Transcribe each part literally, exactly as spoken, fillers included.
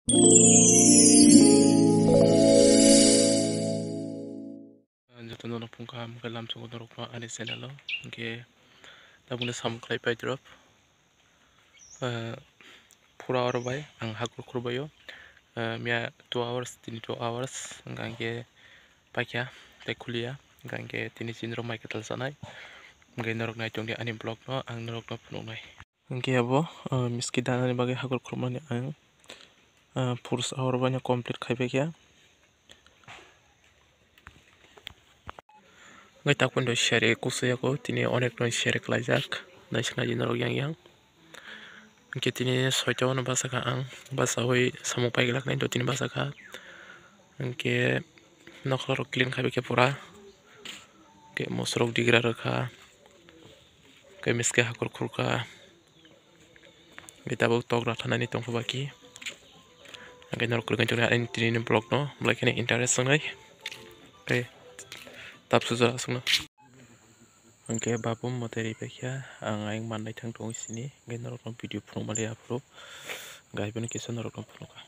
Jotono phung kaham khe lamsogo norokno ani channel o, hinkhe tabukni samung khlai pai drop. Ah, phura oro bai ang hakur khurbaio. Ah, miya two hours, tini two hours, hingkha hinkhe paikha tei khuliya, hingkha hinkhe tini chini rok mai kwtal chanai. Hinkhe norok nai tongdi ani vlog no, ang norokno phunuknai. Hinkhe abo, ah, miski danani bagwi hakur khurmani ang, ah, phursa oro baino complete khaibaikha. Hingke takhundo sere kusu yago, tini onekno sere klaijak, naisik naidi norok yang yang. Hingke tini soita ono bachakha ang, bachaui samung paiglakhai do tini bachakha. Hingke nokla rok clean khaibaikhe pura, hingke mosorok digra rwkha, hingke miske hakur khurkha. Hingke tabuk tok rathanani tongkha baki. Hingke norok kwrwngwi tongni ani tini vlog no belai kheno interest wngnai. Tei tabsujak aswkno. Hingke babu mote ripaikha ang ayang mannai thang tongo sini. Hingke norokno video phunukmani aphuru. Hingke hai phano kisa norokno phunukha.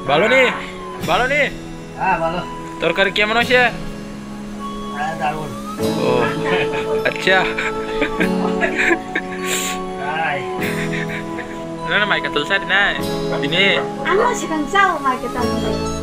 Baloni, baloni. Ah, balo. Torkari kemon hoise? Ah, darun. Oh, acha. Ai. Nana mai katul sari nai. Bini. Ano sikang jao mai katul.